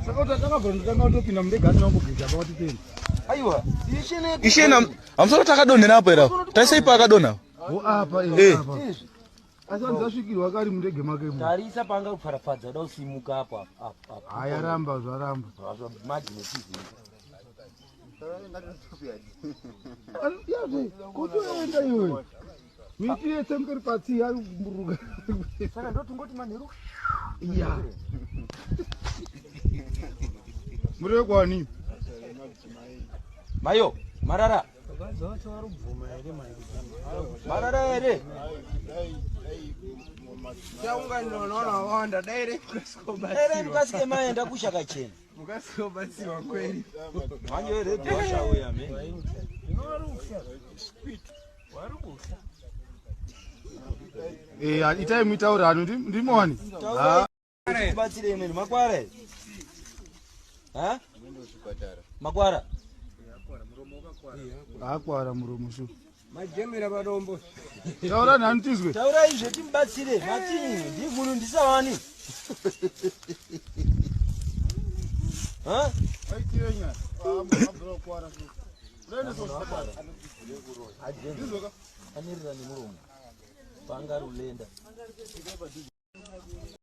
Saka kuti atakabva ndotanga kutopinda mundege asina kumbogeza pakati peni. Aiwa, ishene Ishena hamusoro takadonhera apo here apo? Taisei paakadonha? Ho apa Eh. eh apa. Asi vanhu zasvikirwa kari mundege make mu. Tarisa panga kufarafadza uda kusimuka apo apo apo. apo. Haya ramba zvaramba. Magnetism. Yazve kutoenda iwe. Miti yese mukeri patsi ari kumburuka. Saka ndotingoti manheru. Iya. Muri kwani? Mayo, marara. Marara here? Taunganira dai Dai mukasike maenda kushakachena. mukasikobatsiwa kweli. Manje redhi washauya me. Eh, itai mitaurano ndimoni. Batsire imweni makwara here? Ha? Makwara. Akwara muromo shu. Majemera padombo. Taura nani tizwe. Taurai izvo timubatsire. Matini ndivhunu ndisawani. Ha? Aitire nyaya. Ah, kwara shu. Ndizvoka. Anirira nemuromo. Panga rulenda.